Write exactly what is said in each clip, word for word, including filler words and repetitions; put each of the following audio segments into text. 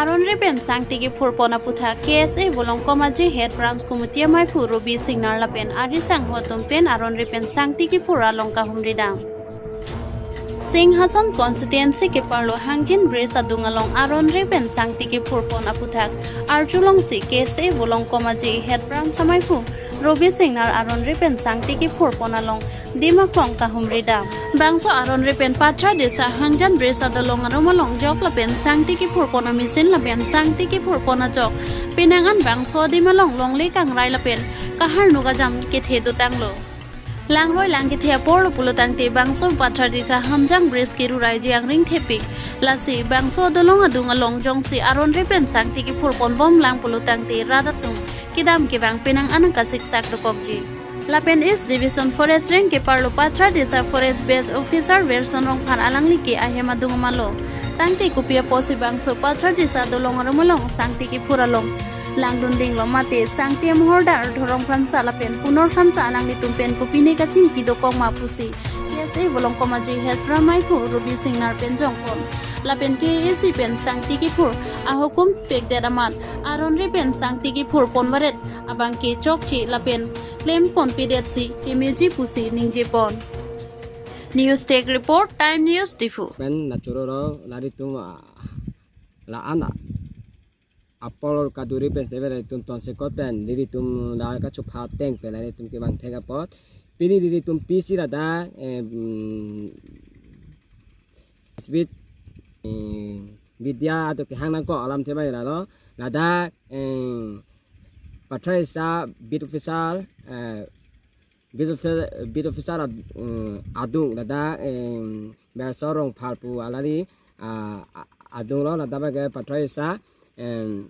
Aron re pen sangti kephur pon aputhak K S A Volongkom Aje Head Branch Committee amaiphu Robi Singnar lapen ari sangho atum pen aron re pen sangti kephur along kahumri dam. Singhason constituency keparlo Hangjin Bridge adung along aron re pen sangti kephur pon aputhak arjulongsi K S A Volongkom Aje Head Branch amaiphu Robi Singnar aron re pen sangti kephur pon along dim aklong kahumri dam. Bangso aron re pen Pathar Desa Hangjin Bridge adolong arum along jok lapen sangti kephur pon amachine lapen sangti kephur pon ajok penang an bangso adim along longle kangrai lapen kaharnu kajam kethe dotanglo. Langroi lang kethe apor lo pulo tangte bangso Pathar Desa Hangjin Bridge kerurai je angring thepik. Lasi bangso adolong adung along jongsi aron re pen sangti kephur pon bom lang pulo tangte rat atum kedam kevang penang an kasiksak dokokji. Lapen East Division Forest Range keparlo Pathar Desa Forest Base Officer Wilson Rongphar alangli ke ahem adung amalo. Tangte kopi apotsi bangso Pathar Desa adolong arum along sangti kephur along langdun dinglo mate sangti amahordar Dhorong Kramsa lapen Punor Kramsa alanglitum pen kopine kachingki dokok ma pusi K S A Volongkom Aje Head Branch amaiphu Robi Singnar pen jongpon. Lapen K A A C pen sangti kephur ahukum pekdet amat aron re pen sangti kephur pon varet abang ke chokche lapen klem pon pedetsi kemeji pusi ningje pon. News Desk Report, Time News, Diphu. Pen nachuro ro lari tum, ah, la ana apor kaduri pen sebe lari tum tonsekot pen liri tum la kachupha ateng pen lari tum kevang thek apot. Pini liri tum pisi rada, eh, mm, speed, eh, media atum kehang nangkok alam thema ira lo. Ladak, eh, Pathar Desa beat officer, eh, beat offi-, beat officer ad-, eh, adung ladak, eh, Wilson Rongphar pu alari, ah, a-, adung lo ladak bagi Pathar Desa, eh,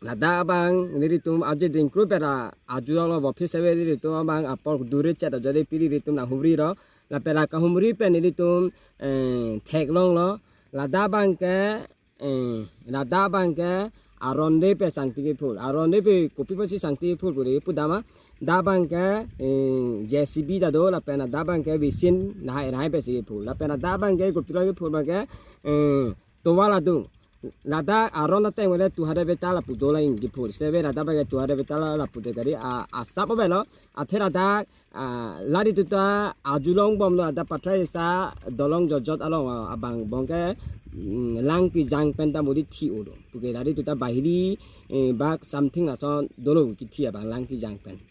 ladak abang liri tum aje dingkru pera aju lo office ave liri tum abang apor duri chet ajori piri liri tum la humri ro. Lapen la kahumri pen liri tum, eh, theklonglo. Ladak abang ke, eh, ladak abang ke aron re pen sangti kephur. Aron re pen kopi apotsi sangti kephur kuri pudama. Dak abang ke, eh, J C B ta do lapen dak abang ke machine lahai lahai pensi kephur. Lapen dak abang ke kopilo kephur abang ke, eh, tovar adung. Ladak aron ateng vele two hundred meter lapu do la ingki phul. Sebe ladak bagi two hundred meter lapu de gari a, asap avelo. Athe ladak, ah, lari tuta ajulong bomlo ladak Pathar Desa dolong jotjot along, ah, abang abang ke, mm, lang kejang pen ta modi thi-o do. Puke lari tuta bahiri, eh, bak something lason dolo kithi abang lang kejang pen.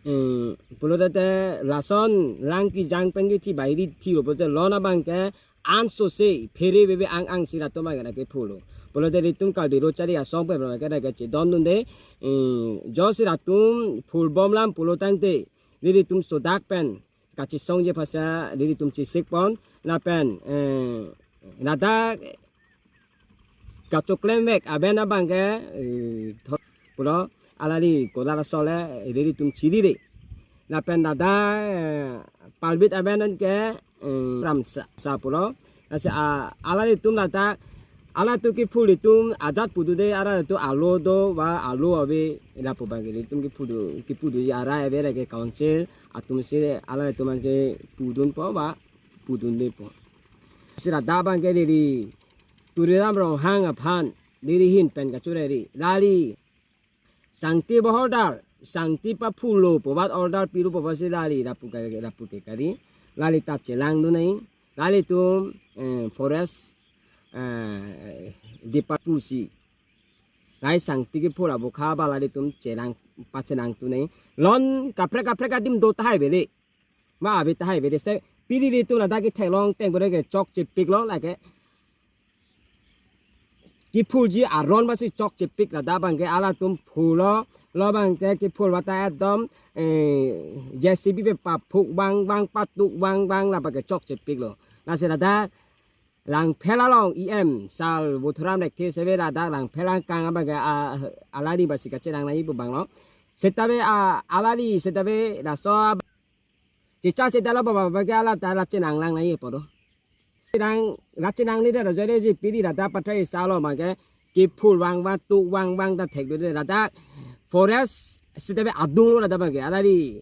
Eh, pulote lason lang kejang pen kithi bahiri thi-o pulote lon abang ke ansose phere bebe ang ang si latum abang ke phurlo. Pulote liri tum Karbi Rotary asong pen abang ke chedondunde, eh, josi latum phur bom lam pulo tangte liri tum sodak pen kachesongje phasa liri tum chesik pon lapen, eh, ladak kachoklem vek aben abang ke, eh, thot pulo alari kolar asole liri tum chiri re. Lapen ladak, eh, parbit aben ke, eh, ramsa sa pulo. Lasi, ah, alari tum ladak, ala tu kephur liri tum ajat pudu de, ala tu alo do ba alo ave lapu abang ke liri tum kephur do, kephur do ara ave lake council atum si alari tum ke pudunpo ba pudundepo. Si ladak abang ke liri Tuliram Ronghang aphan liri ahin pen kachure ri. Lari sangti bahordar, sangti paphurlo pu bat order pilo pu bat si lari lapu ke, lapu ke kari. Lari ta chelangdun nai. Lari tum, eh, forest, eh, department si. Lari sangti kephur abokha ba lari tum chelang pachelangdun nai. Lon kaprek kaprek adim do tahai vele. Ma ave tahai vele. Site piri liri tum ladak ketheklong ateng bore ke chokchepiklo lake. Kephurji aron basi chokchepik ladak abang ke ala tum phurlo, lo abang ke kephur bata ekdom, eh, J C B pen paphuk vang vang patuk vang vang la abang ke chokchepiklo. Lasi ladak Langpher along E M sar Buthuram Lekthe sebe ladak Langpher angkang abang ke, ah, alari basi kachenang nai pu abang lo. Setabe, ah, alari setabe laso chechang chedalo ba ba ke ala ta la chenang lang nai pu do. Chenang, la chenang ni da jore ji piri ladak Pathar Desa lo abang ke kephur vang vang tuk vang vang ta theklo de ladak forest setabe adung lo ladak abang ke alari,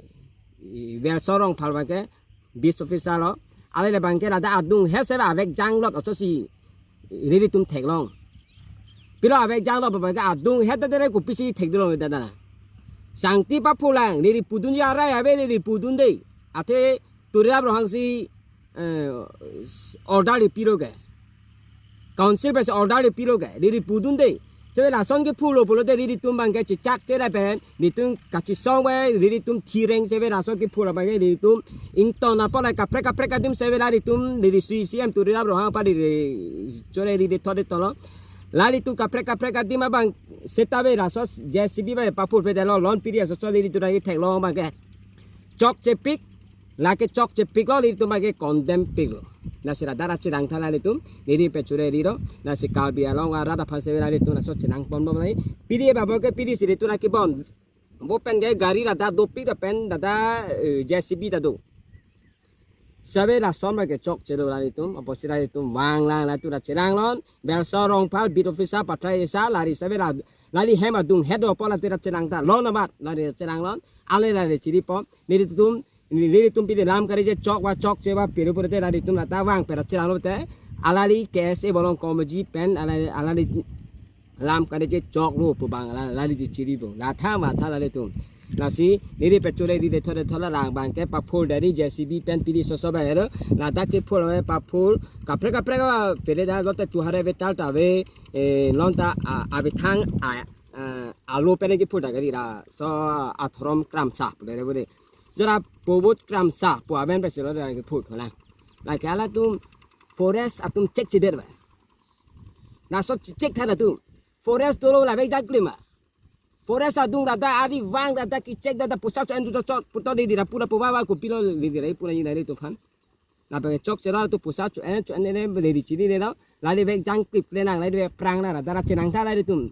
eh, Wilson Rongphar abang ke beat officer lo. Alari abang ke ladak adung he sebe avek janglot asosi liri tum theklong. Pilo ave janglo abang ke adung het dere kopisi thekdolo dada. Sangti paphurlang, neli pudunji arai ave, neli pudunde. Athe Tuliram Ronghang si, eh, order le pilo ke. Council pensi order le pilo ke, neli pudunde. Sebe lason kephurlo pulote nelitum abang ke chechak chelai pen, nelitum kachesong ave, nelitum thireng sebe lason kephur abang ke nelitum ington apot la kaprek kaprek adim sebe la nelitum neli C E M Tuliram Ronghang aphan neli chore neli thode tolo. La nelitum kaprek kaprek adim abang seta ave laso J C B ave paphur pe delo lon piri aso so nelitum lagi theklong abang ke chokche pik, lake chokche piklo nelitum abang ke condemn piklo. Lasi ladak ra chenang tha la nelitum, neli pe chore rilo, lasi Karbi Anglong arat aphan sebe la nelitum laso chenang ponbom nai. Piri abang ke piri si nelitum lake bon. Bo pen ke gari ladak dopik lapen ladak, eh, J C B ta do. Sebe lason abang ke chokche do la nelitum, apotsi la nelitum vanglang latum ra chenang lon, Belsor Rongphar beat officer pathai esa, lari sebe la, lari hem adung het do apot latum ra chenang ta lon amat, lari chenang lon, ale lari chiri pom, nelitum, nelitum pide lam kari je chok va chokche va piru puru te la nelitum lata vang pe ra chenang lote, alali K S A bolong komeji pen, alali, alali lam kari je choklo pu abang la, lali je chiri pu. La tha ma tha la nelitum. Lasi neli pe chore neli thode thola lang abang ke paphur dari J C B pen piri soso ba hero. Ladak kephur ave paphur kaprek kaprek ave pele da lote tuhare vetal ta ave, eh, lon ta, ah, avethang, ah, ah, alo pen kephur ta gari laso Athorom Kramsa pu le pu le. Jora Pobot Kramsa pu amen pe selo da kephur tholang. Lake latum forest atum check chedet ba. Laso check tha latum. Forest dolo la vek jaklim ma. Forest adung dada ari vang dada kechek dada pusat cho en tu cho puto di dira pura puwa wa kopilo di dira pura ni dari tu phan. Lapen chokche latum pusat cho en cho en le le di chini le la. Lali vek jangklip le nang lali vek prang nang dada ra chenang tha la nelitum.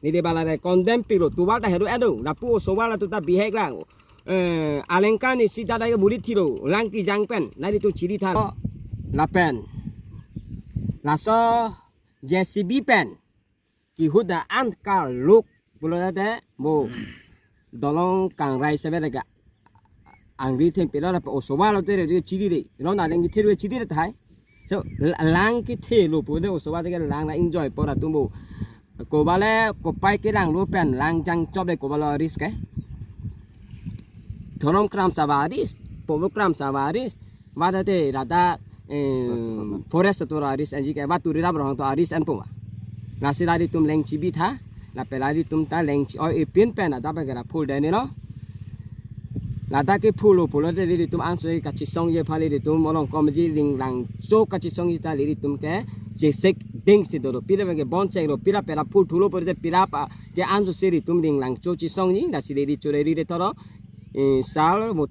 Neli bala re condemn piklo tuwal ta heru edo. Lapu osomar latum ta bihek lang. Eh, alengkan isi dada ke buri thilo. Lang kejang pen. La nelitum chiri tha. Lapen. Laso J C B pen. Kihut da an kaluk pulo te mo dolong kangrai sebe le ga angri thengpi lo lapen osomar lote re chiri re lo na leng kethe re chiri re thai. So la-, lang kethelo pulote osomar te ke lang la enjoy pora tumbo. Kobale kopai kerang lo pen lang jangchop le kobalo risk ke. Thorom Kramsa va risk, Pobot Kramsa va risk. Vata te rada, eh, forest to aris anji ke va Tuliram Ronghang to aris an puma. Lasi la nelitum leng chibi tha, lapen la nelitum ta leng chi oi epin pen ada bagara phul dene lo. Ladak kephurlo pulote nelitum ansoi kachesongji aphan nelitum olong komji ringlang cho kachesongji ta nelitum ke chesek ding si dolo. Pira ke bon cheng lo, pira pera phul thulo pulote pira pa ke anso si nelitum ringlang cho chesongji, lasi neli chore neli thoro, eh, sal mo